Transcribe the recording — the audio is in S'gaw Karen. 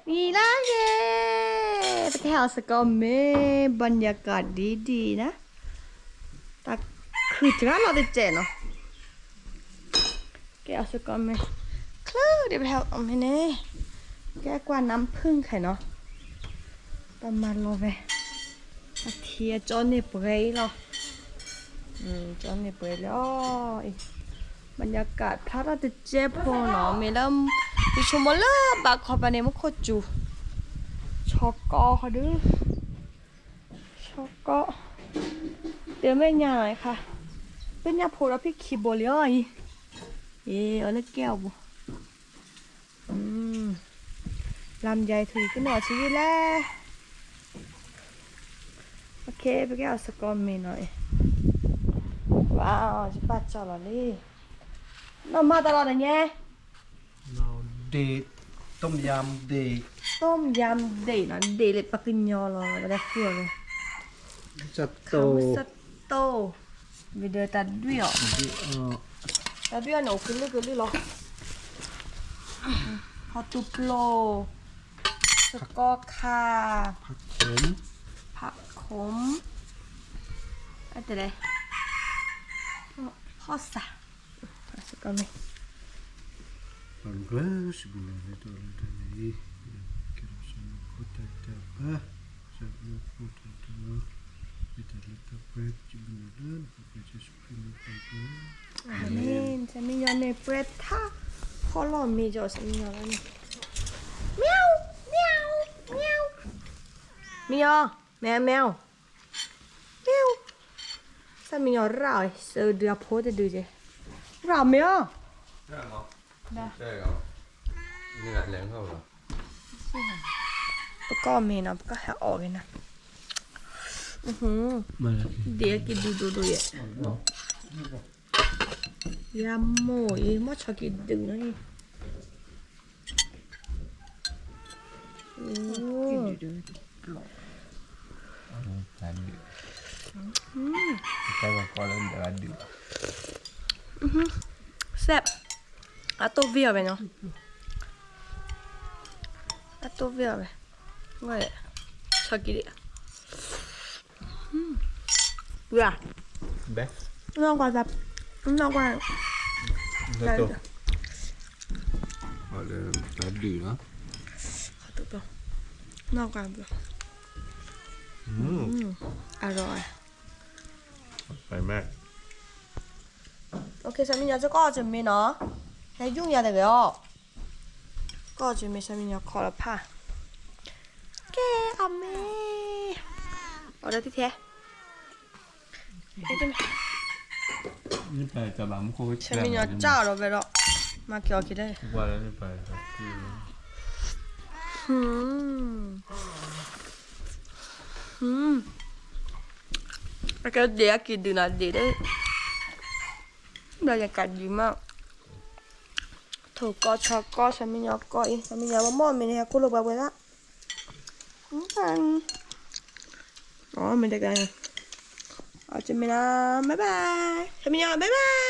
မံလၢဂ့ၤ, ပကဟဲအီၣ်စ့ၢ်ကီးမ့ၤ, ဘၣ်ညါကၣ်ဒ်ဒ်နၤ, တၢ်ခုၣ်တဂၤလီၤတစဲးနီၤ, ကဲအီၣ်စ့ၢ်ကီးမ့ၤ, ချၢဒ်ပဟဲအီၣ်မ့ၤန့ၣ်, ကဲကွၢ်နၢ်ဖုၣ်ခဲနီၤ, ပမၤလီၤဝဲ, အထံအကၠီန့ၢ်ပှဲၤအံၤလီၤ, ကၠီန့ၢ်ပှဲၤလီၤအံၤ, ဘၣ်ညါကၣ်ဖျါထီၣ်တစဲးဖိနီၤ, မ့ၢ်လၢ ယဆိကမိၣ်လၢဘၣ်ခီပၤန့ၣ် မူခိၣ်စူၤ, ဆီကီၢ်ဃီဒုး, ဆီကီၢ်, တမ့ၢ်ညါနီၤခါ, ပညၣ်ဖိဒီးဖံခံဘိလံအီၤအံၤ, အံၤအီၤလၢကဲအီၤဘိ လၢမယါအံၤထူအံၤကနီၣ်ဆံးယံာ်လဲၣ်, ပကဲအီၣ်စ့ၢ်ကီးမ့ၤနီၤအံၤ, ဝါ ယပၢ်ကၠီလီၤလံ, နီၢ်မၤတၢ်လီၤတညဲ ต้มยำเดะနီၤ, ဒ့ၣ်လၢပှၤကညီလီၤ, ပတဃုအီၤလီၤ, ခါမုၢ်စတိၢ်, ဝံၤဒီးတၢ်ဒွံၣ်အီၤ, တၢ်ဒွံၣ်အီၤန့ၣ်အိၣ်ကလုာ်ကလုာ်လီၤ, ဟီၣ်တူၢ်ပျိၢ်, သကီခါ, ဖးခိၣ်, အတဲလဲၣ်, ဟီၣ်စၢ် စ့ၢ်ကီးမ့ၢ် ပှၤလူၤကၢစံးဘျုးလီၤလၢတၢ်လၢတၢ်န့ၣ်, ကဲထီၣ်ဆၢမုၢ်ဖိတၢ်တၢ်ဘါ, ဆၢမုၢ်ဖိတၢ်တၢ်လီၤ, မ့ၢ်တၢ်လၢတၢ်ပှဲၤစံးဘျုးလၢနဖိခွါယ့ၣ်ၡူးခရံာ်မ့ၢ်ပၢ်ပၢ်, အၤမ့ၣ်, ဆၢမံညီၤန့ၣ်ပှဲၤထါ, ဖီလီၤမ့ၤကီးဆၢမံညီၤလီၤန့ၣ်, မံညီၤ, မံညီၤ, မ့ၢ်မ့ၢ် မ့ၢ်, ဆၢမံညီၤရၣ်အီၤ, စၢဒုးအဖိတဒုက့ၤ, ရၣ်မ့ၢ်အီၤ, ပကီၢ်မ့ၤနီၤ, ပကီၢ်ဟဲအီၣ်က့ၤနီၤ, ဒ့ၣ်အက့ၤဒုးဒိၣ်ဒိၣ်ယဲၢ်, ယမိၢ်အံၤ မ့ၢ်ဆီက့ၤဒုးနီၤအံၤ စဲး, အတိၢ်ဘံၣ်အီၤဝဲနီၤ, အတိၢ်ဘံၣ်အီၤဝဲ, ဆီက့ၤဒံး, ဝဲ, နီၢ်ကွၢ်, နီၢ်ကွၢ်, တၢ်ဒုးနီၤ, နီၢ်ကွၢ်, အရီၣ်, ဆၢမံညီၤ ကီၢ်အီၣ်က့ၤမ့ၤနီၤ, ဟဲယူၢ်ညါတဂ့ၤအီၤ, ကီၢ်အီၣ်က့ၤမ့ၤဆၢမံညီၤခီလီၤဖး, ကဲအီၣ်မ့ၤ, အီၣ်ဒီးတံၢ်ထဲ ဆၢမံညီၤကၢ်ဒီးဝဲဒီး, မၤက့ၤအီၤက့ၤလၢ, အကဲဒ့ၣ်အက့ၤဒုးနီၤဒ့ၣ်, ဘျီယကးဒံးမး, ထိၣ်ကီၢ်ဆီကီၢ် ဆၢမံညီၤကီၢ်အံၤ ဆၢမံညီၤမ့ၢ်မ့ၢ်န့ၣ်ဟဲခူၣ်လိာ်ပှၤပှဲၤသး, အီၣ်မ့ၤတဂၤ, အီၣ်က့ၤမ့ၤနီၤ, bye bye, ဆၢမံညီၤ bye bye.